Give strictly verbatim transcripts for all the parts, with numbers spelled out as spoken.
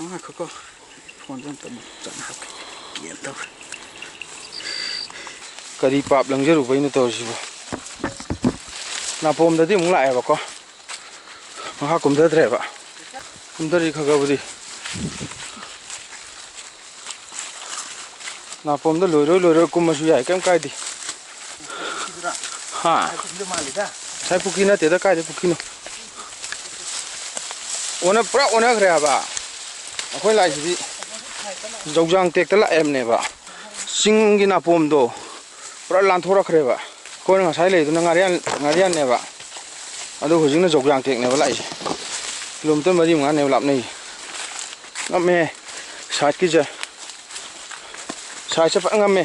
ꯉꯥꯏꯈꯣꯀꯣ, ꯐꯣꯟꯁꯦ ꯑꯝꯇ ꯑꯃꯨꯛ ꯆꯠꯅ ꯍꯥꯞꯀꯦ꯫ ꯌꯦꯟ ꯇꯧꯔꯦ꯫ ꯀꯔꯤ ꯄꯥꯞ ꯂꯪꯖꯔꯨꯕꯩꯅꯣ ꯇꯧꯔꯤꯁꯤꯕꯣ? ꯅꯥꯄꯣꯝꯗꯗꯤ ꯑꯃꯨꯛ ꯂꯥꯛꯑꯦꯕꯀꯣ, ꯃꯈꯥ ꯀꯨꯝꯊꯗ꯭ꯔꯦꯕ꯫ ꯀꯨꯝꯊꯔꯤ ꯈꯔ ꯈꯔꯕꯨꯗꯤ꯫ ꯅꯥꯄꯣꯝꯗ ꯂꯣꯏꯔꯣꯏ ꯂꯣꯏꯔꯣꯏ ꯀꯨꯝꯃꯁꯨ ꯌꯥꯏ, ꯀꯩꯝ ꯀꯥꯏꯗꯦ꯫ ꯍꯥ? ꯉꯁꯥꯏ ꯄꯨꯈ꯭ꯔꯤ ꯅꯠꯇꯦꯗ, ꯀꯥꯏꯗꯩ ꯄꯨꯈ꯭ꯔꯤꯅꯣ? ꯑꯣꯟꯅ-, ꯄꯨꯔꯥ ꯑꯣꯟꯅꯈ꯭ꯔꯦ ꯍꯥꯏꯕ꯫ ꯑꯩꯈꯣꯏ ꯂꯥꯛꯏꯁꯤꯗꯤ ꯖꯧꯖꯥꯡ ꯇꯦꯛꯇ ꯂꯥꯛꯑꯦꯕꯅꯦꯕ꯫ ꯆꯤꯡꯒꯤ ꯅꯥꯄꯣꯝꯗꯣ ꯄꯨꯔꯥ ꯂꯥꯟꯊꯣꯔꯛꯈ꯭ꯔꯦꯕ꯫ ꯑꯩꯈꯣꯏꯅ ꯉꯁꯥꯏ ꯂꯩꯗꯨꯅ ꯉꯥꯔꯤꯌꯥꯟ, ꯉꯥꯔꯤꯌꯥꯟꯅꯦꯕ꯫ ꯑꯗꯨ ꯍꯧꯖꯤꯛꯅ ꯖꯧꯖꯥꯡ ꯇꯦꯛꯅꯦꯕ ꯂꯥꯛꯏꯁꯦ꯫ ꯀꯤꯂꯣꯃꯤꯇꯔ ꯃꯔꯤ ꯃꯉꯥꯅꯦꯕ ꯂꯥꯞꯅꯩꯁꯦ꯫ ꯉꯝꯃꯦꯍꯦ, ꯁꯥꯏꯠꯀꯤꯁꯦ꯫ ꯁꯥꯏꯠꯁꯦ ꯐꯖꯅ ꯉꯝꯃꯦ꯫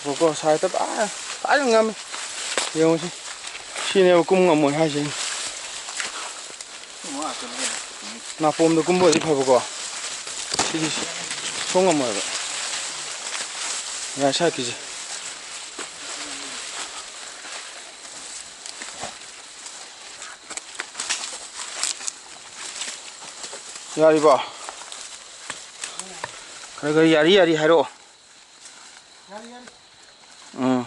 ꯉꯥꯏꯈꯣꯀꯣ, ꯁꯥꯏꯠꯇ ꯐꯖꯅ, ꯐꯖꯅ ꯉꯝꯃꯦ꯫ ꯌꯦꯡꯉꯨꯁꯤ꯫ ꯁꯤꯅꯦꯕ ꯀꯨꯝ ꯉꯝꯃꯣꯏ ꯍꯥꯏꯁꯦ꯫ ꯅꯥꯄꯣꯝꯗ ꯀꯨꯝꯕ ꯑꯣꯏꯗꯤ ꯐꯕꯀꯣ꯫ ꯁꯤꯗꯤ ꯁꯣꯡ ꯉꯝꯃꯣꯏꯕ꯫ ꯃꯌꯥꯏ ꯁꯥꯏꯠꯀꯤꯁꯦ꯫ ꯌꯥꯔꯤꯕꯣ? ꯈꯔ ꯈꯔ ꯌꯥꯔꯤ ꯌꯥꯔꯤ ꯍꯥꯏꯔꯛꯑꯣ꯫ ꯎꯝ꯫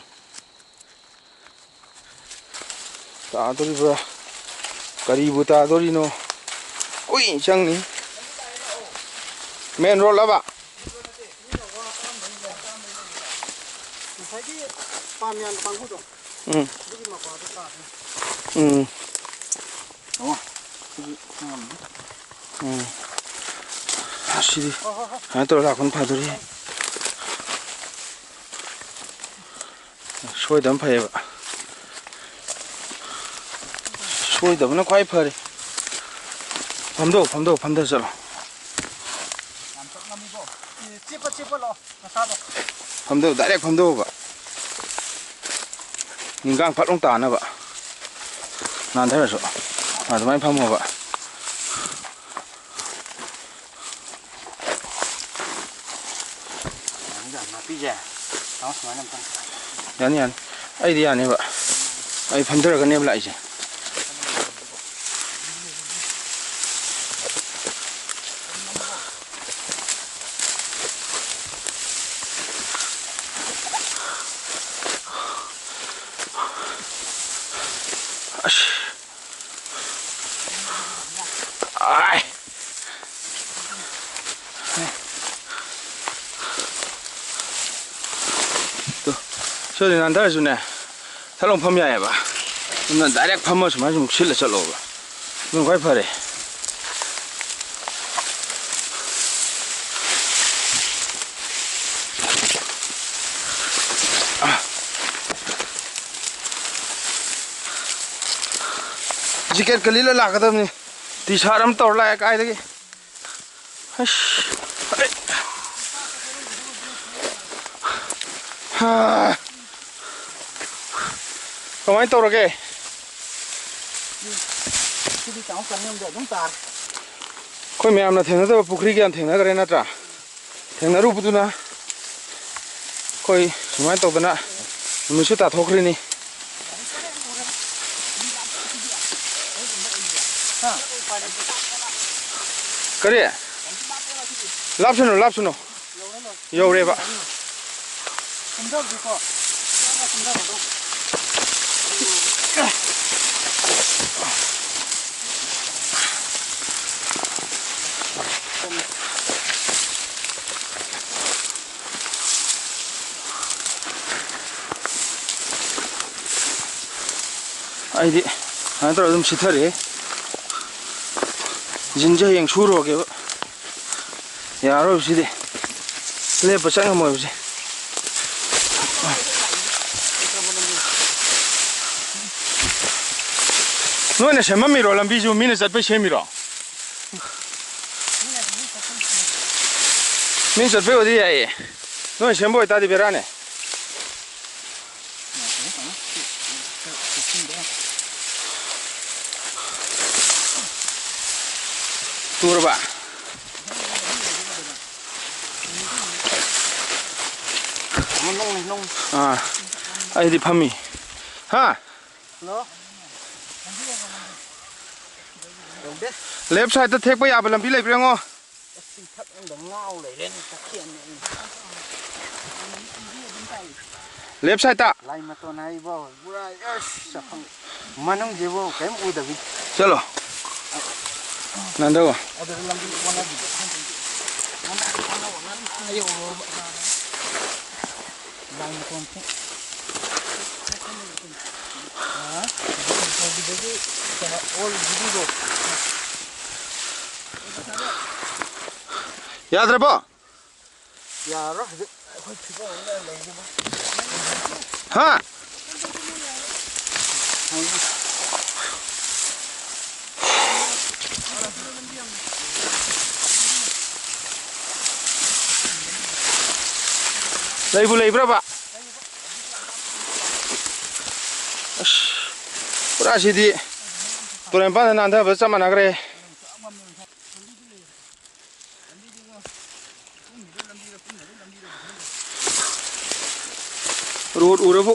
ꯇꯥꯗꯣꯔꯤꯕ꯭ꯔꯥ? ꯀꯔꯤꯕꯨ ꯇꯥꯗꯣꯔꯤꯅꯣ? ꯀꯨꯏꯅ ꯆꯪꯅꯤ꯫ ꯃꯦꯟ ꯔꯣꯗꯂꯕ? ꯉꯁꯥꯏꯒꯤ ꯄꯥꯝ ꯌꯥꯟꯕ ꯀꯥꯡꯕꯨꯗꯣ, ꯎꯝ꯫ ꯑꯗꯨꯒꯤ ꯃꯄꯥꯗꯣ ꯇꯥꯗꯣꯏꯅꯤ꯫ ꯎꯝ꯫ ꯑꯣ, ꯁꯤꯗꯤ ꯉꯝꯃꯤ꯫ ꯎꯝ꯫ ꯑꯁꯤꯗꯤ ꯍꯣꯏ, ꯍꯣꯏ, ꯍꯣꯏ꯫ ꯁꯨꯃꯥꯏꯅ ꯇꯧꯔ ꯂꯥꯛꯄꯅ ꯐꯗꯣꯔꯤ꯫ ꯁꯣꯏꯗꯕꯅ ꯐꯩꯌꯦꯕ꯫ ꯁꯣꯏꯗꯕꯅ ꯈ꯭ꯋꯥꯏ ꯐꯔꯦ꯫ ꯐꯝꯗꯧ, ꯐꯝꯗꯧ, ꯐꯝꯗ ꯆꯠꯂꯣ꯫ ꯌꯥꯝ ꯆꯠ ꯉꯝꯃꯤꯀꯣ꯫ ꯆꯦꯞꯄ, ꯆꯦꯞꯄ ꯂꯥꯛꯑꯣ, ꯅꯁꯥꯗꯣ꯫ ꯐꯝꯗꯧ, direct ꯐꯝꯗꯧꯕ꯫ ꯅꯤꯡꯒꯥꯡ ꯐꯠ ꯂꯥꯎ ꯇꯥꯅꯕ꯫ ꯅꯥꯟꯊꯔꯁꯨ꯫ ꯑꯗꯨꯃꯥꯏꯅ ꯐꯝꯃꯣꯕ꯫ ꯅꯥꯄꯤꯁꯦ ꯇꯥꯃꯣ ꯁꯨꯃꯥꯏꯅ ꯑꯝꯇꯪ꯫ ꯌꯥꯅꯤ, ꯌꯥꯅꯤ꯫ ꯑꯩꯗꯤ ꯌꯥꯅꯦꯕ꯫ ꯑꯩ ꯐꯝꯊꯔꯒꯅꯦꯕ ꯂꯥꯛꯏꯁꯦ꯫ ꯇꯨ, ꯁꯤꯗꯤ ꯅꯥꯟꯊꯔꯁꯨꯅꯦ, ꯊꯛꯂꯣꯡ ꯐꯝ ꯌꯥꯏꯑꯕ꯫ ꯑꯗꯨꯅ direct ꯐꯝꯃ ꯁꯨꯃꯥꯏꯅ ꯁꯨꯝ ꯁꯤꯠꯂ ꯆꯠꯂꯣꯕ꯫ ꯑꯗꯨꯅ ꯈ꯭ꯋꯥꯏ ꯐꯔꯦ꯫ ꯖꯤꯀꯦꯠꯀ ꯂꯤꯠꯂ ꯂꯥꯛꯀꯗꯕꯅꯤ꯫ ꯇꯤ ꯁꯥꯔꯠ ꯑꯃ ꯇꯧꯔ ꯂꯥꯛꯑꯦ ꯀꯥꯏꯗꯒꯤ꯫ ꯑꯁ꯫ ꯍꯥ꯫ ꯀꯃꯥꯏꯅ ꯇꯧꯔꯒꯦ? ꯁꯤꯗꯤ ꯆꯥꯎ ꯀꯟꯅ ꯑꯗꯨꯝ ꯇꯥꯔꯦ꯫ ꯑꯩꯈꯣꯏ ꯃꯌꯥꯝꯅ ꯊꯦꯡꯅꯗꯕ ꯄꯨꯈ꯭ꯔꯤ ꯀꯌꯥꯝ ꯊꯦꯡꯅꯈ꯭ꯔꯦ ꯅꯠꯇ꯭ꯔꯥ? ꯊꯦꯡꯅꯔꯨꯕꯗꯨꯅ ꯑꯩꯈꯣꯏ ꯁꯨꯃꯥꯏꯅ ꯇꯧꯗꯅ ꯅꯨꯃꯤꯠꯁꯨ ꯇꯥꯊꯣꯛꯈ꯭ꯔꯤꯅꯤ꯫ ꯀꯔꯤ? ꯂꯥꯞꯁꯅꯨ, ꯂꯥꯞꯁꯅꯨ꯫ ꯌꯧꯔꯦꯕ꯫ ꯑꯩꯗꯤ ꯁꯨꯃꯥꯏꯅ ꯇꯧꯔꯒ ꯑꯗꯨꯝ ꯁꯤꯊꯔꯛꯑꯦ꯫ ꯖꯤꯟꯁꯦ ꯍꯌꯦꯡ ꯁꯨꯔꯨꯔꯒꯦꯕ꯫ ꯌꯥꯔꯣꯏꯕ ꯁꯤꯗꯤ꯫ ꯂꯦꯞꯄ ꯆꯪꯉꯝꯃꯣꯏꯕ ꯁꯤ꯫ ꯅꯣꯏꯅ ꯁꯦꯝꯃꯝꯃꯤꯔꯣ ꯂꯝꯕꯤꯁꯨ? ꯃꯤꯅ ꯆꯠꯄꯩ ꯁꯦꯝꯃꯤꯔꯣ? ꯃꯤꯅ ꯆꯠꯄꯩ ꯑꯣꯏꯗꯤ ꯌꯥꯏꯌꯦ꯫ ꯅꯣꯏ ꯁꯦꯝꯕ ꯑꯣꯏꯇꯥꯔꯗꯤ ꯕꯦꯔꯥꯅꯦ꯫ ꯇꯨꯔꯕ? ꯑꯥ, ꯑꯩꯗꯤ ꯐꯝꯃꯤ꯫ ꯍꯥ? ꯍꯜꯂꯣ? ꯌꯧꯗꯦ꯫ Left sideꯇ ꯊꯦꯛꯄ ꯌꯥꯕ ꯂꯝꯕꯤ ꯂꯩꯕ꯭ꯔꯥ ꯌꯦꯡꯉꯣ꯫ ꯑꯁ, ꯆꯤꯡꯊꯛ ꯑꯃꯗ ꯉꯥꯎ ꯂꯩꯔꯦꯅꯦ, ꯇꯈꯦꯟꯅꯦ꯫ Left sideꯇ꯫ ꯂꯥꯏ ꯃꯇꯣꯟ ꯍꯥꯏꯕ ꯄꯨꯔꯥ, ꯑꯁ, ꯆꯥꯛꯐꯝ ꯃꯅꯨꯡꯁꯤꯕꯨ ꯀꯔꯤꯝ ꯎꯗꯕꯤ꯫ ꯆꯠꯂꯣ꯫ ꯅꯥꯟꯊꯧ꯫ ꯑꯗꯨꯗ ꯂꯝꯕꯤ ꯑꯣꯟꯅꯕꯤꯗ꯫ ꯂꯥꯏ ꯃꯇꯣꯟꯁꯦ꯫ ꯑꯥ, ꯇꯧꯕꯤꯗꯒꯤ ꯀꯩꯅꯣ, ꯑꯣꯜ ꯚꯤꯗꯤꯑꯣꯗꯣ꯫ ꯌꯥꯗ꯭ꯔꯕꯣ? ꯌꯥꯔꯔꯣꯏ ꯍꯧꯖꯤꯛ꯫ ꯑꯩꯈꯣꯏ ꯐꯤꯕꯝ ꯑꯃ ꯂꯩꯔꯤꯕ꯫ ꯍꯥ? ꯂꯩꯕꯨ ꯂꯩꯕ꯭ꯔꯕ? ꯑꯁ, ꯄꯨꯔꯥ ꯁꯤꯗꯤ ꯇꯨꯔꯦꯟ ꯃꯄꯥꯟꯗ ꯅꯥꯟꯊꯕ ꯆꯞ ꯃꯥꯟꯅꯈ꯭ꯔꯦ꯫ ꯔꯣꯗ ꯎꯔꯕꯨ꯫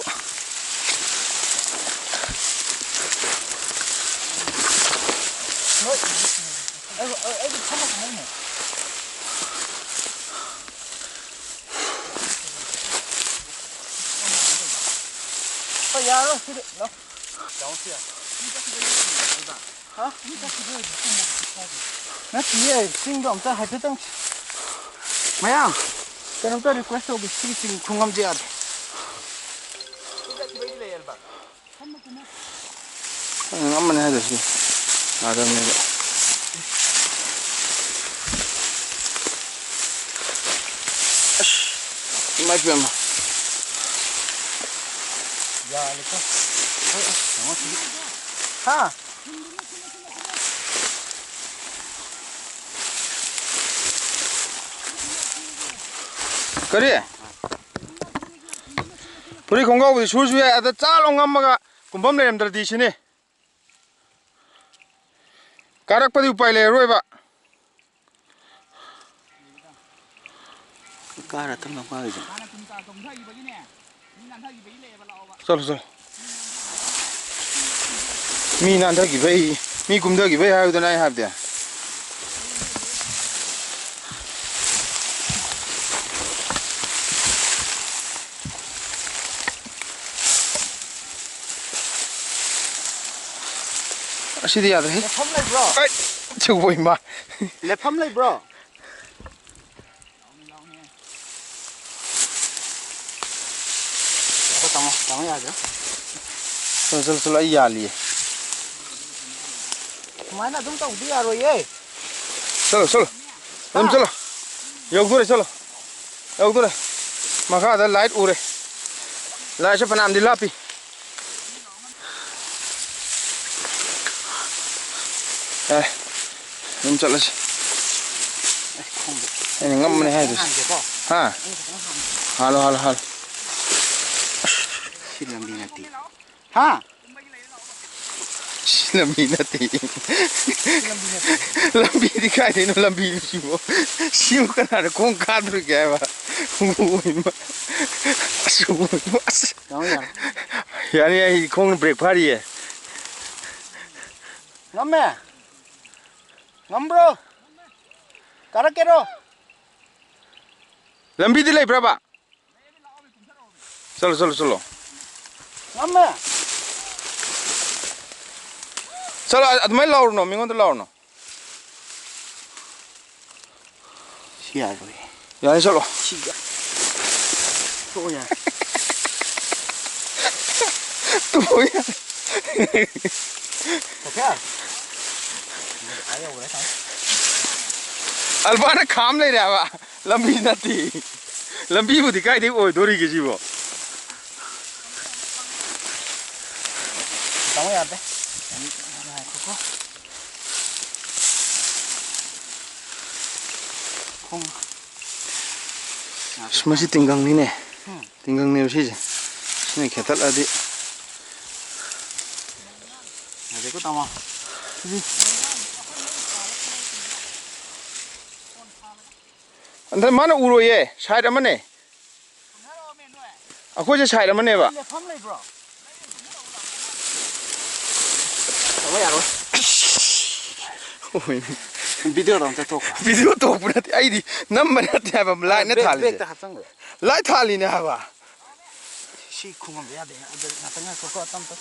ꯍꯣꯏ, ꯌꯥꯔꯣꯏ ꯁꯤꯗꯤ꯫ ꯂꯥꯎ꯫ ꯍꯥ? ꯅꯠꯇꯤꯌꯦ, ꯆꯤꯡꯗꯣ ꯑꯝꯇ ꯍꯥꯏꯐꯦꯠꯇꯪ꯫ ꯃꯌꯥꯝ, ꯀꯩꯅꯣꯝꯇ ꯔꯤꯀ꯭ꯋꯦꯁ ꯇꯧꯒꯦ, ꯁꯤꯒꯤ ꯆꯤꯡ ꯈꯣꯡꯉꯝꯁꯦ ꯌꯥꯗꯦ꯫ ꯉꯝꯃꯅꯤ ꯍꯥꯏꯗꯣ ꯁꯤ ꯌꯥꯗꯕꯅꯦꯕ꯫ ꯑꯁ, ꯏꯃꯥꯏ ꯄꯦꯝꯃ꯫ ꯌꯥꯔꯦꯀꯣ꯫ ꯍꯥ? ꯀꯔꯤ? ꯐꯨꯔꯤꯠ ꯈꯣꯡꯒ꯭ꯔꯥꯎꯕꯨꯗꯤ ꯁꯨꯔꯁꯨ ꯌꯥꯏ, ꯑꯗ ꯆꯥ ꯂꯥꯎ ꯉꯝꯃꯒ ꯀꯨꯝꯐꯝ ꯂꯩꯔꯝꯗ꯭ꯔꯗꯤ ꯁꯤꯅꯤ꯫ ꯀꯥꯔꯛꯄꯗꯤ ꯎꯄꯥꯏ ꯂꯩꯔꯔꯣꯏꯕ꯫ ꯀꯥꯔ ꯇꯞꯅ ꯀꯥꯔꯤꯁꯦ꯫ ꯆꯠꯂꯣ, ꯆꯠꯂꯣ꯫ ꯃꯤ ꯅꯥꯟꯊꯈꯤꯕꯩ, ꯃꯤ ꯀꯨꯝꯊꯈꯤꯕꯩ ꯍꯥꯏꯕꯗꯨꯅ ꯑꯩ ꯍꯥꯏꯕꯗꯤ꯫ ꯑꯁꯤꯗꯤ ꯌꯥꯗ꯭ꯔꯦꯍꯦ꯫ ꯂꯦꯞꯐꯝ ꯂꯩꯕ꯭ꯔꯣ? ꯑꯩ, ꯁꯤꯕꯨ ꯏꯃꯥ꯫ ꯂꯦꯞꯐꯝ ꯂꯩꯕ꯭ꯔꯣ? ꯇꯥꯃꯣ, ꯇꯥꯃꯣ ꯌꯥꯗ꯭ꯔꯦ꯫ ꯆꯠꯂꯣ, ꯆꯠꯂꯣ, ꯆꯠꯂꯣ, ꯑꯩ ꯌꯥꯜꯂꯤꯌꯦ꯫ ꯁꯨꯃꯥꯏꯅ ꯑꯗꯨꯝ ꯇꯧꯕꯗꯤ ꯌꯥꯔꯣꯏꯌꯦ꯫ ꯆꯠꯂꯣ, ꯆꯠꯂꯣ꯫ ꯑꯗꯨꯝ ꯍꯥ? ꯆꯠꯂꯣ꯫ ꯌꯧꯗꯣꯔꯦ, ꯆꯠꯂꯣ꯫ ꯌꯧꯗꯣꯔꯦ꯫ ꯃꯈꯥꯗ light ꯎꯔꯦ꯫ Lightꯁꯦ ꯐꯅꯌꯥꯝꯗꯤ ꯂꯥꯞꯄꯤ꯫ ꯌꯥꯔꯦ꯫ ꯑꯗꯨꯝ ꯆꯠꯂꯁꯤ꯫ ꯑꯩ ꯈꯣꯡꯗ ꯑꯩꯅ ꯉꯝꯕꯅꯦ ꯍꯥꯏꯗꯨꯁꯦ꯫ ꯍꯥꯟꯒꯦꯀꯣ꯫ ꯍꯥ? ꯑꯩ ꯈꯤꯇꯪ ꯍꯥꯟꯒꯦ꯫ ꯍꯥꯜꯂꯣ, ꯍꯥꯜꯂꯣ, ꯍꯥꯜꯂꯣ꯫ ꯁꯤ ꯂꯝꯕꯤ ꯅꯠꯇꯦ꯫ ꯍꯥ? ꯁꯤ ꯂꯝꯕꯤ ꯅꯠꯇꯦ꯫ ꯁꯤ ꯂꯝꯕꯤ ꯅꯠꯇꯦ꯫ ꯂꯝꯕꯤꯗꯤ ꯀꯥꯏꯗꯩꯅꯣ ꯂꯝꯕꯤꯗꯨ ꯁꯤꯕꯣ? ꯁꯤꯕꯨ ꯀꯅꯥꯅ ꯈꯣꯡ ꯀꯥꯗꯣꯔꯤꯒꯦ ꯍꯥꯏꯕ? ꯑꯣꯏꯃ꯫ ꯑꯁ, ꯑꯣꯏꯃ, ꯑꯁ꯫ ꯌꯥꯔꯦ, ꯌꯥꯔꯦ꯫ ꯌꯥꯅꯤ, ꯑꯩ ꯈꯣꯡ brake ꯐꯥꯔꯤꯌꯦ꯫ ꯉꯝꯃꯦ? ꯉꯝꯕ꯭ꯔꯣ? ꯀꯥꯔꯛꯀꯦꯔꯣ? ꯂꯝꯕꯤꯗꯤ ꯂꯩꯕ꯭ꯔꯕ? ꯆꯠꯂꯣ, ꯆꯠꯂꯣ, ꯆꯠꯂꯣ꯫ ꯉꯝꯃꯦ꯫ ꯆꯠꯂꯣ, ꯑ-, ꯑꯗꯨꯃꯥꯏꯅ ꯂꯥꯎꯔꯨꯅꯣ, ꯃꯤꯉꯣꯟꯗ ꯂꯥꯎꯔꯨꯅꯣ꯫ ꯁꯤ ꯌꯥꯔꯣꯏ꯫ ꯌꯥꯔꯦ, ꯆꯠꯂꯣ꯫ ꯁꯤ ꯌꯥ-, ꯇꯣꯛꯑꯣ ꯌꯥꯔꯦ꯫ ꯇꯣꯛꯑꯣ ꯌꯥꯔꯦ꯫ ꯇꯥꯊꯦꯜ꯫ ꯑꯥ ꯌꯧꯈ꯭ꯔꯦ, ꯇꯥꯃꯣ꯫ ꯑꯜꯕꯥꯅ ꯈꯥꯝ ꯂꯩꯔꯦ ꯍꯥꯏꯕ꯫ ꯂꯝꯕꯤ ꯅꯠꯇꯦ꯫ ꯂꯝꯕꯤꯕꯨꯗꯤ ꯀꯥꯏꯗꯩ ꯑꯣꯏꯗꯣꯔꯤꯒꯦ ꯁꯤꯕꯣ? ꯇꯥꯃꯣ ꯌꯥꯗꯦ꯫ ꯉꯥꯏꯈꯣꯀꯣ꯫ ꯈꯣꯡ꯫ ꯑꯁ, ꯃꯁꯤ ꯇꯤꯡꯒꯪꯅꯤꯅꯦ꯫ ꯎꯝ꯫ ꯇꯤꯡꯒꯪꯅꯦꯕ ꯁꯤꯁꯦ꯫ ꯁꯤꯅ ꯈꯦꯠꯇꯠꯂꯗꯤ꯫ ꯌꯥꯗꯦꯀꯣ, ꯇꯥꯃꯣ꯫ ꯁꯤꯗꯤ꯫ ꯑꯗ ꯃꯥꯅ ꯎꯔꯣꯏꯌꯦ, side ꯑꯃꯅꯦ꯫ ꯑꯩꯈꯣꯏꯁꯦ side ꯑꯃꯅꯦꯕ꯫ ꯂꯦꯞꯐꯝ ꯂꯩꯕ꯭ꯔꯣ? ꯇꯥꯃꯣ ꯌꯥꯔꯣꯏ꯫ ꯍꯣꯏ꯫ Videoꯗ ꯑꯝꯇ ꯊꯣꯛꯈꯣ꯫ Video ꯊꯣꯛꯄ ꯅꯠꯇꯦ, ꯑꯩꯗꯤ ꯅꯝꯕ ꯅꯠꯇꯦ ꯍꯥꯏꯕ, lightꯅ back, ꯊꯥꯜꯂꯤꯁꯦ꯫ Backꯇ ꯍꯥꯞꯆꯟꯈ꯭ꯔꯣ꯫ Light ꯊꯥꯜꯂꯤꯅꯦ ꯍꯥꯏꯕ꯫ ꯁꯤ ꯈꯨꯃꯝꯗ ꯌꯥꯗꯦ꯫ ꯑꯗꯨ ꯉꯥꯛꯇꯪ ꯉꯥꯏꯈꯣꯀꯣ, ꯇꯞ ꯇꯞ꯫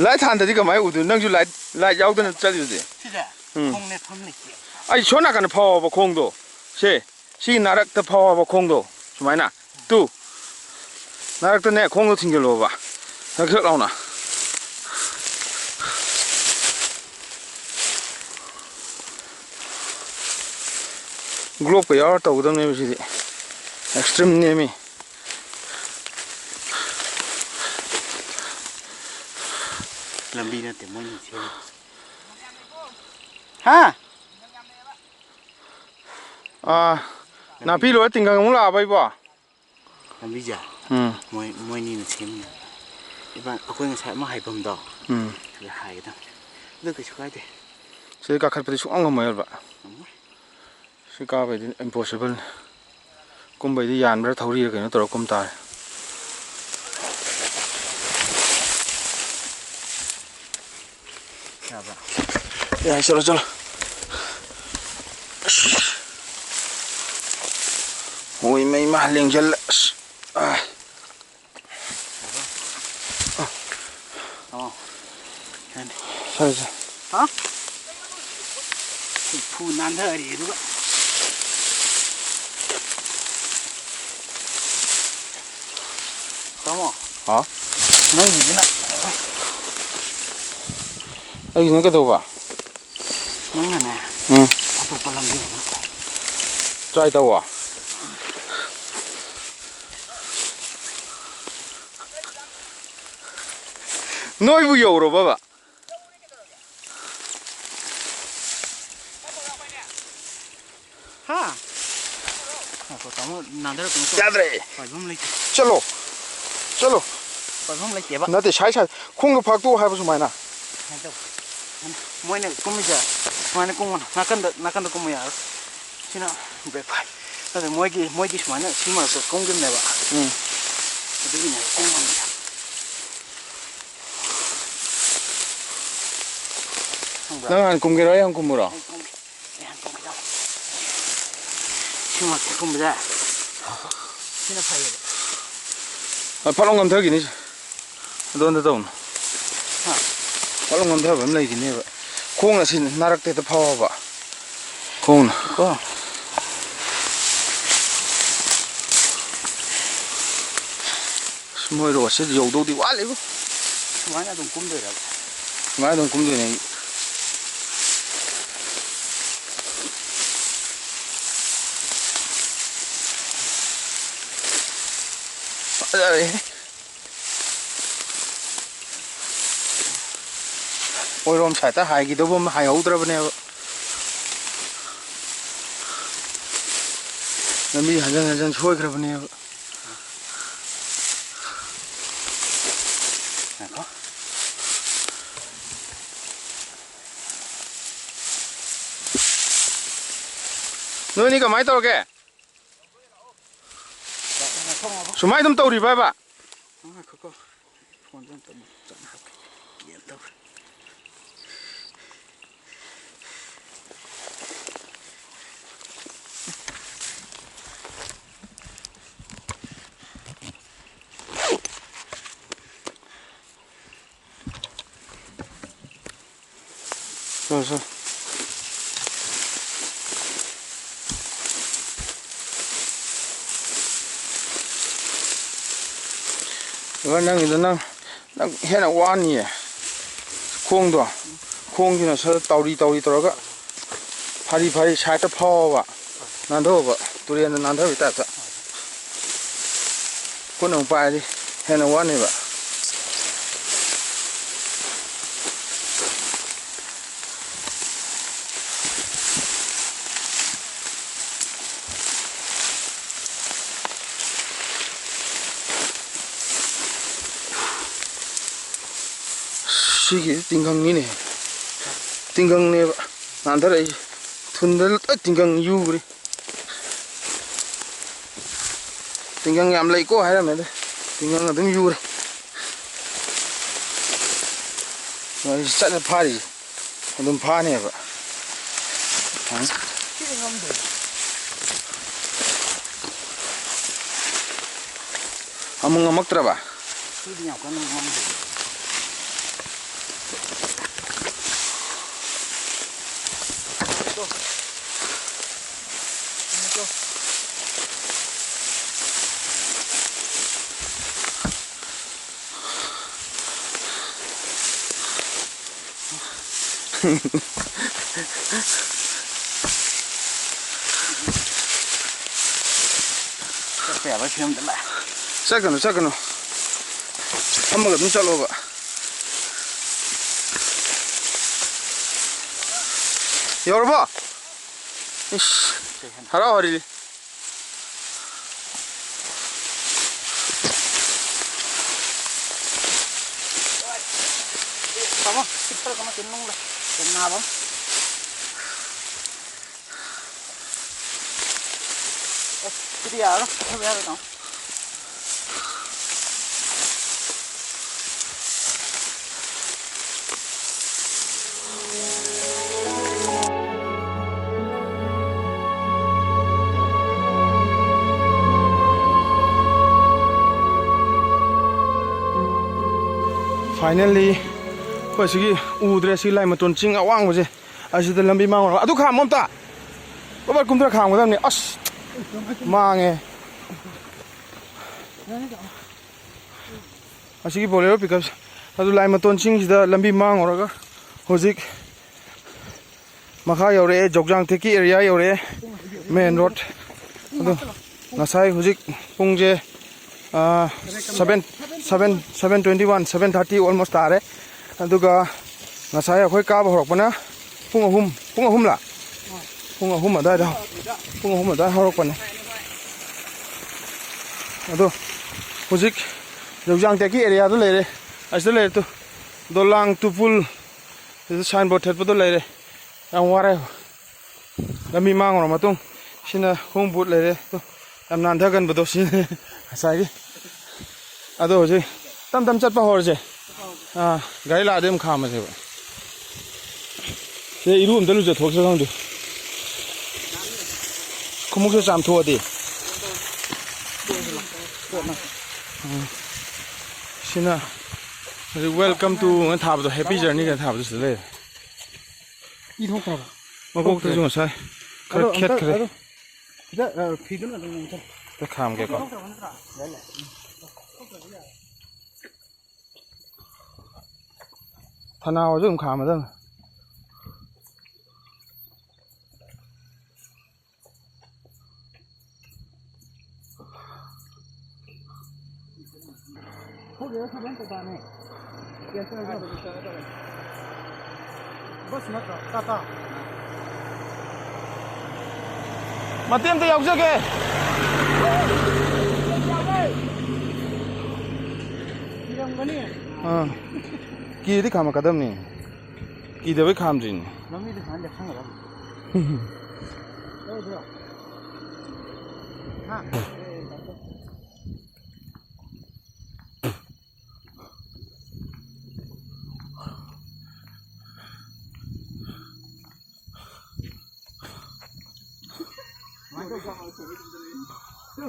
Light ꯊꯥꯟꯗꯗꯤ ꯀꯃꯥꯏꯅ ꯎꯗꯣꯏꯅꯣ? ꯅꯪꯁꯨ light, light ꯌꯥꯎꯗꯅ ꯆꯠꯂꯤꯗꯨꯗꯤ꯫ ꯁꯤꯁꯦ? ꯎꯝ꯫ ꯈꯣꯡ ꯅꯦꯠꯐꯝ ꯂꯩꯇꯦ꯫ ꯑꯩ ꯁꯣꯝ ꯅꯥꯀꯟꯗ ꯐꯥꯎꯕ ꯈꯣꯡꯗꯣ꯫ ꯁꯦ, ꯁꯤ ꯅꯥꯔꯛꯇ ꯐꯥꯎꯕ ꯈꯣꯡꯗꯣ꯫ ꯁꯨꯃꯥꯏꯅ꯫ ꯇꯨ꯫ ꯅꯔꯛꯇꯅꯦ ꯈꯣꯡꯗꯣ ꯊꯤꯡꯖꯤꯜꯂꯣꯕ, ꯅꯛꯁꯛ ꯂꯥꯎꯅ꯫ ꯒ꯭ꯂꯣꯞꯀ ꯌꯥꯎꯔ ꯇꯧꯒꯗꯕꯅꯦꯕ ꯁꯤꯗꯤ, ꯑꯦꯛꯁꯇ꯭ꯔꯤꯝ ꯅꯦꯝꯃꯤ꯫ ꯂꯝꯕꯤ ꯅꯠꯇꯦ ꯃꯣꯏꯅ ꯁꯦꯝꯃꯤ꯫ ꯍꯥ? ꯑꯥ, ꯅꯥꯄꯤ ꯂꯣꯏꯔ ꯇꯤꯡꯈꯪ ꯑꯃꯨꯛ ꯂꯥꯛꯑꯕ ꯏꯕꯣ? ꯂꯝꯕꯤꯁꯦ? ꯎꯝ꯫ ꯃꯣꯏ, ꯃꯣꯏꯅꯤꯅ ꯁꯦꯝꯃꯤꯅꯦ꯫ ꯏꯕꯥ-, ꯑꯩꯈꯣꯏ ꯉꯁꯥꯏ ꯑꯃ ꯍꯥꯏꯐꯝꯗꯣ, ꯎꯝ꯫ ꯑꯗꯨꯗ ꯍꯥꯏꯒꯗꯕꯅꯦ꯫ ꯑꯗꯨ ꯀꯩꯁꯨ ꯀꯥꯏꯗꯦ꯫ ꯁꯤꯗꯤ ꯀꯥꯈꯠꯄꯗꯤ ꯁꯨꯡꯉꯝ ꯉꯝꯃꯣꯏ ꯍꯥꯏꯕ꯫ ꯉꯝꯃꯣꯏ꯫ ꯁꯤ ꯀꯥꯕꯩꯗꯤ impossible ꯅꯤ꯫ ꯀꯨꯝꯕꯩꯗꯤ ꯌꯥꯟꯕ꯭ꯔꯥ ꯊꯧꯔꯤꯔ ꯀꯩꯅꯣ ꯇꯧꯔ ꯀꯨꯝ ꯇꯥꯔꯦ꯫ ꯌꯥꯕ꯭ꯔꯥ? ꯌꯥꯏ, ꯆꯠꯂꯣ, ꯆꯠꯂꯣ꯫ ꯑꯁ꯫ ꯍꯣꯏ, ꯃꯩ ꯃꯥ ꯂꯦꯡꯖꯜꯂꯦ꯫ ꯑꯁ꯫ ꯑꯥ꯫ ꯑꯣ꯫ ꯌꯥꯅꯤ꯫ ꯁꯥꯏ, ꯁꯥꯏ꯫ ꯍꯥ? ꯍꯨꯏꯐꯨ ꯅꯥꯟꯊꯔꯦ ꯑꯗꯨꯒ꯫ ꯇꯥꯃꯣ꯫ ꯍꯥ? ꯅꯪꯒꯤꯁꯤꯅ꯫ ꯑꯩꯒꯤꯁꯤꯅ ꯀꯩꯗꯧꯕ? ꯅꯪꯅꯅꯦ, ꯎꯝ꯫ ꯑꯇꯣꯞꯄ ꯂꯝꯕꯤ ꯑꯃ꯫ Try ꯇꯧꯋꯣ꯫ ꯅꯣꯏꯕꯨ ꯌꯧꯔꯕꯕ? ꯍꯥ? ꯉꯥꯏꯈꯣ, ꯇꯥꯃꯣ, ꯅꯥꯟꯊꯔꯛꯀꯅꯨꯀꯣ꯫ ꯌꯥꯗ꯭ꯔꯦ꯫ ꯄꯥꯏꯐꯝ ꯂꯩꯇꯦ꯫ ꯆꯠꯂꯣ꯫ ꯆꯠꯂꯣ꯫ ꯄꯥꯏꯐꯝ ꯂꯩꯇꯦꯕ꯫ ꯅꯠꯇꯦ, ꯁꯥꯏ, ꯁꯥꯏ꯫ ꯈꯣꯡꯗꯣ ꯐꯥꯛꯇꯣꯛꯑꯣ ꯍꯥꯏꯕ ꯁꯨꯃꯥꯏꯅ꯫ ꯁꯨꯃꯥꯏꯅ ꯇꯧ꯫ ꯃꯣꯏꯅ ꯀꯨꯝꯃꯤꯁꯦ ꯁꯨꯃꯥꯏꯅ ꯀꯨꯝꯒꯅꯨ꯫ ꯅꯥꯀꯟꯗ, ꯅꯥꯀꯟꯗ ꯀꯨꯝꯃꯨ ꯌꯥꯔꯣꯏ꯫ ꯁꯤꯅ brake ꯄꯥꯏ꯫ ꯑꯗ ꯃꯣꯏꯒꯤ, ꯃꯣꯏꯗꯤ ꯁꯨꯃꯥꯏꯅ ꯁꯤ ꯃꯔꯛꯇ ꯀꯨꯝꯈꯤꯕꯅꯦꯕ꯫ ꯎꯝ꯫ ꯑꯗꯨꯒꯤꯅꯦ ꯀꯨꯝ ꯉꯝꯃꯤꯁꯦ꯫ ꯈꯪꯕ꯭ꯔꯥ? ꯅꯪ ꯍꯥꯟꯅ ꯀꯨꯝꯒꯦꯔꯣ, ꯑꯩ ꯍꯥꯟꯅ ꯀꯨꯝꯃꯨꯔꯣ? ꯑꯩ ꯀꯨꯝꯒꯦ꯫ ꯑꯩ ꯍꯥꯟꯅ ꯀꯨꯝꯒꯦ ꯇꯧꯕ꯫ ꯁꯤ ꯃꯔꯛꯇ ꯀꯨꯝꯕꯁꯦ ꯁꯤꯅ ꯐꯩꯌꯦꯕ꯫ ꯑ, ꯐꯠ ꯂꯥꯎ ꯉꯝꯊꯈꯤꯅꯤ ꯁꯦ꯫ ꯑꯗꯣꯝꯗ ꯇꯧꯅꯨ꯫ ꯍꯥ? ꯐꯠ ꯂꯥꯎ ꯉꯝꯊꯕ ꯑꯃ ꯂꯩꯈꯤꯅꯦꯕ꯫ ꯈꯣꯡꯅ ꯁꯤ ꯅꯥꯔꯛꯇ ꯍꯦꯛꯇ ꯐꯥꯎꯑꯣꯕ꯫ ꯈꯣꯡꯅ꯫ ꯀꯣ꯫ ꯃꯣꯏ ꯔꯣꯗꯁꯦ ꯌꯧꯗꯧꯗꯤ ꯋꯥꯠꯂꯤꯕꯣ꯫ ꯁꯨꯃꯥꯏꯅ ꯑꯗꯨꯝ ꯀꯨꯝꯗꯣꯏꯔꯕ? ꯁꯨꯃꯥꯏꯅ ꯑꯗꯨꯝ ꯀꯨꯝꯗꯣꯏꯅꯦ ꯑꯩ꯫ ꯐꯖꯔꯦꯍꯦ꯫ ꯑꯣꯏꯔꯣꯝ ꯁꯥꯏꯠꯇ ꯍꯥꯏꯈꯤꯗꯧꯕ ꯑꯃ ꯍꯥꯏꯍꯧꯗ꯭ꯔꯕꯅꯦꯕ꯫ ꯂꯝꯕꯤ ꯍꯟꯖꯟ ꯍꯟꯖꯟ ꯁꯣꯏꯈ꯭ꯔꯕꯅꯦꯕ꯫ ꯉꯥꯏꯈꯣ꯫ ꯅꯣꯏꯅꯤ ꯀꯃꯥꯏꯅ ꯇꯧꯔꯒꯦ? ꯉꯥꯏꯈꯣ, ꯉꯥꯏꯈꯣ꯫ ꯁꯨꯃꯥꯏ ꯑꯗꯨꯝ ꯇꯧꯔꯤꯕꯕ? ꯉꯥꯏꯈꯣꯀꯣ꯫ ꯐꯣꯟꯁꯦ ꯑꯝꯇ ꯑꯃꯨꯛ ꯆꯠꯅ ꯍꯥꯞꯀꯦ꯫ ꯌꯦꯟ ꯇꯧꯔꯦ꯫ ꯁꯣ, ꯁꯣ꯫ ꯏꯕꯥ, ꯅꯪꯒꯤꯗꯣ ꯅꯪ, ꯅꯪ ꯍꯦꯟꯅ ꯋꯥꯅꯤꯌꯦ꯫ ꯈꯣꯡꯗꯣ, ꯈꯣꯡꯁꯤꯅ ꯁꯔ ꯇꯧꯔꯤ ꯇꯧꯔꯤ ꯇꯧꯔꯒ ꯐꯥꯔꯤ ꯐꯥꯔꯤ ꯁꯥꯏꯠꯇ ꯐꯥꯎꯕ, ꯅꯥꯟꯊꯧꯕ, ꯇꯨꯔꯦꯟꯗ ꯅꯥꯟꯊꯕꯒꯤ ꯇꯥꯏꯞꯇ꯫ ꯈꯨꯠꯅ ꯑꯃꯨꯛ ꯄꯥꯏꯔꯗꯤ ꯍꯦꯟꯅ ꯋꯥꯅꯦꯕ꯫ ꯁꯤꯒꯤ ꯇꯤꯡꯈꯪꯅꯤꯅꯦ꯫ ꯇꯤꯡꯈꯪꯅꯦꯕ ꯅꯥꯟꯊꯔꯛꯏꯁꯦ꯫ ꯊꯨꯟꯗ ꯂꯣꯏ ꯇꯤꯡꯈꯪ ꯌꯨꯈ꯭ꯔꯦ꯫ ꯇꯤꯡꯈꯪ ꯌꯥꯝ ꯂꯩꯀꯣ ꯍꯥꯏꯔꯝꯃꯦꯗ꯫ ꯇꯤꯡꯈꯪ ꯑꯗꯨꯝ ꯌꯨꯔꯦ꯫ ꯃꯣꯏ ꯆꯠꯅ ꯐꯥꯔꯤꯁꯦ ꯑꯗꯨꯝ ꯐꯥꯅꯦꯕ꯫ ꯑꯃꯨꯛ ꯉꯝꯃꯛꯇ꯭ꯔꯕ? ꯁꯤꯗꯤ ꯌꯥꯝ ꯀꯟꯅ ꯉꯝꯗꯦ꯫ ꯆꯠꯄ ꯌꯥꯕ ꯐꯤꯕꯝꯗ ꯂꯥꯛꯑꯦ꯫ ꯆꯠꯀꯅꯨ, ꯆꯠꯀꯅꯨ꯫ ꯐꯝꯃꯒ ꯑꯗꯨꯝ ꯆꯠꯂꯣꯕ꯫ ꯌꯧꯔꯕꯣ? ꯏꯁ, ꯍꯔꯥꯎ ꯍꯔꯤꯗꯤ꯫ ꯇꯥꯃꯣ, ꯁꯤꯠꯇ꯭ꯔꯒꯅ ꯇꯤꯟ ꯅꯨꯡ ꯂꯩ꯫ ꯇꯤꯟ ꯅꯥꯕ ꯑꯃ꯫ ꯑꯁ, ꯁꯤꯗꯤ ꯌꯥꯔꯔꯣꯏ꯫ ꯆꯠꯊꯕ ꯌꯥꯔꯣꯏ, ꯇꯥꯃꯣ꯫ Finally, ꯑꯩꯈꯣꯏ ꯁꯤꯒꯤ ꯎꯗ꯭ꯔꯦ, ꯁꯤ ꯂꯥꯏ ꯃꯇꯣꯟ ꯆꯤꯡ ꯑꯋꯥꯡꯕꯁꯦ, ꯑꯁꯤꯗ ꯂꯝꯕꯤ ꯃꯥꯡꯉꯨꯔꯒ꯫ ꯑꯗꯨ ꯈꯥꯝꯃꯣ ꯑꯝꯇ꯫ ꯕꯕꯥ ꯀꯨꯝꯊꯔ ꯈꯥꯝꯒꯗꯕꯅꯤ꯫ ꯑꯁ! ꯃꯥꯡꯉꯦ꯫ ꯑꯁꯤꯒꯤ Bolero pickup ꯑꯗꯨ ꯂꯥꯏ ꯃꯇꯣꯟ ꯆꯤꯡꯁꯤꯗ ꯂꯝꯕꯤ ꯃꯥꯡꯉꯨꯔꯒ ꯍꯧꯖꯤꯛ ꯃꯈꯥ ꯌꯧꯔꯛꯑꯦ, ꯖꯧꯖꯥꯡ ꯇꯦꯛꯀꯤ area ꯌꯧꯔꯛꯑꯦ, main road꯫ ꯑꯗꯣ ꯉꯁꯥꯏ ꯍꯧꯖꯤꯛ ꯄꯨꯡꯁꯦ, ꯑꯥ, seven, seven, seven twenty one, seven thirty almost ꯇꯥꯔꯦ꯫ ꯑꯗꯨꯒ ꯉꯁꯥꯏ ꯑꯩꯈꯣꯏ ꯀꯥꯕ ꯍꯧꯔꯛꯄꯅ ꯄꯨꯡ ꯑꯍꯨꯝ, ꯄꯨꯡ ꯑꯍꯨꯝꯂ? ꯄꯨꯡ ꯑꯍꯨꯝ ꯑꯗꯨꯋꯥꯏꯗ, ꯄꯨꯡ ꯑꯍꯨꯝ ꯑꯗꯨꯋꯥꯏ ꯍꯧꯔꯛꯄꯅꯦ꯫ ꯑꯗꯣ ꯍꯧꯖꯤꯛ ꯖꯧꯖꯥꯡ ꯇꯦꯛꯀꯤ areaꯗ ꯂꯩꯔꯦ꯫ ꯑꯁꯤꯗ ꯂꯩꯔꯦ ꯇꯨ꯫ ꯗꯣꯂꯥꯡ ꯇꯨꯄꯨꯜ꯫ ꯁꯤꯗ signboard ꯊꯦꯠꯄꯗꯣ ꯂꯩꯔꯦ꯫ ꯌꯥꯝ ꯋꯥꯔꯦ꯫ ꯂꯝꯕꯤ ꯃꯥꯡꯉꯨꯔ ꯃꯇꯨꯡ꯫ ꯁꯤꯅ ꯈꯣꯡꯎꯞ boot ꯂꯩꯔꯦ꯫ ꯇꯨ꯫ ꯌꯥꯝ ꯅꯥꯟꯊꯒꯟꯕꯗꯣ ꯁꯤꯅꯦ ꯉꯁꯥꯏꯒꯤ꯫ ꯑꯗꯣ ꯍꯧꯖꯤꯛ ꯇꯞ ꯇꯞ ꯆꯠꯄ ꯍꯧꯔꯁꯦ꯫ ꯑꯥ, ꯒꯥꯔꯤ ꯂꯥꯛꯑꯗꯤ ꯑꯗꯨꯝ ꯈꯥꯝꯃꯁꯦꯕ꯫ ꯁꯤꯗ ꯏꯔꯨ ꯑꯝꯇ ꯂꯨꯖꯊꯣꯛꯁꯤꯔ ꯈꯪꯗꯦ꯫ ꯈꯣꯡꯎꯞꯁꯦ ꯆꯥꯝꯊꯣꯛꯑꯗꯤ꯫ ꯎꯝ꯫ ꯁꯤꯅ ꯍꯧꯖꯤꯛ welcome to ꯅ ꯊꯥꯕꯗꯣ, happy journey ꯅ ꯊꯥꯕꯗꯣ ꯁꯤꯗ ꯂꯩꯔꯦ꯫ ꯏ ꯊꯣꯛꯇ꯭ꯔꯕ? ꯃꯀꯣꯛꯇꯁꯨ ꯉꯁꯥꯏ ꯈꯔ ꯑꯗꯣ ꯑꯝꯇ, ꯈꯦꯠꯈ꯭ꯔꯦ꯫ ꯑꯗꯣ ꯈꯤꯇ, ꯑ, ꯐꯤꯗꯨꯅ ꯑꯗꯨꯝ ꯅꯝꯁꯤꯜꯂꯣ꯫ ꯑꯝꯇ ꯈꯥꯝꯒꯦꯀꯣ꯫ ꯊꯣꯛꯇ꯭ꯔꯕ ꯅꯠꯇ꯭ꯔꯥ? ꯌꯥꯏ, ꯌꯥꯏ꯫ ꯎꯝ꯫ ꯊꯅꯥꯎꯁꯨ ꯑꯗꯨꯝ ꯈꯥꯝꯃꯗꯕꯅꯤ꯫ ꯊꯣꯛꯂꯤꯔꯣ ꯊꯕꯛ ꯑꯝꯇ ꯇꯥꯅꯦ꯫ ꯀꯦꯁ ꯇꯧꯔꯁꯤ꯫ ꯕꯁ ꯅꯠꯇ꯭ꯔꯣ? ꯇꯥꯇꯥ꯫ ꯃꯇꯦꯛ ꯑꯝꯇ ꯌꯥꯎꯖꯒꯦ꯫ ꯀꯤꯔꯝꯒꯅꯤ꯫ ꯑꯥ꯫ ꯀꯤꯔꯗꯤ ꯈꯥꯝꯃꯛꯀꯗꯕꯅꯤ꯫ ꯀꯤꯗꯕꯩ ꯈꯥꯝꯗ꯭ꯔꯤꯅꯤ꯫ ꯂꯝꯕꯤꯗ ꯁꯨꯃꯥꯏꯅ ꯂꯦꯞꯁꯟꯒꯗꯕꯅꯤ꯫ ꯌꯥꯎꯗ꯭ꯔꯣ? ꯍꯥ?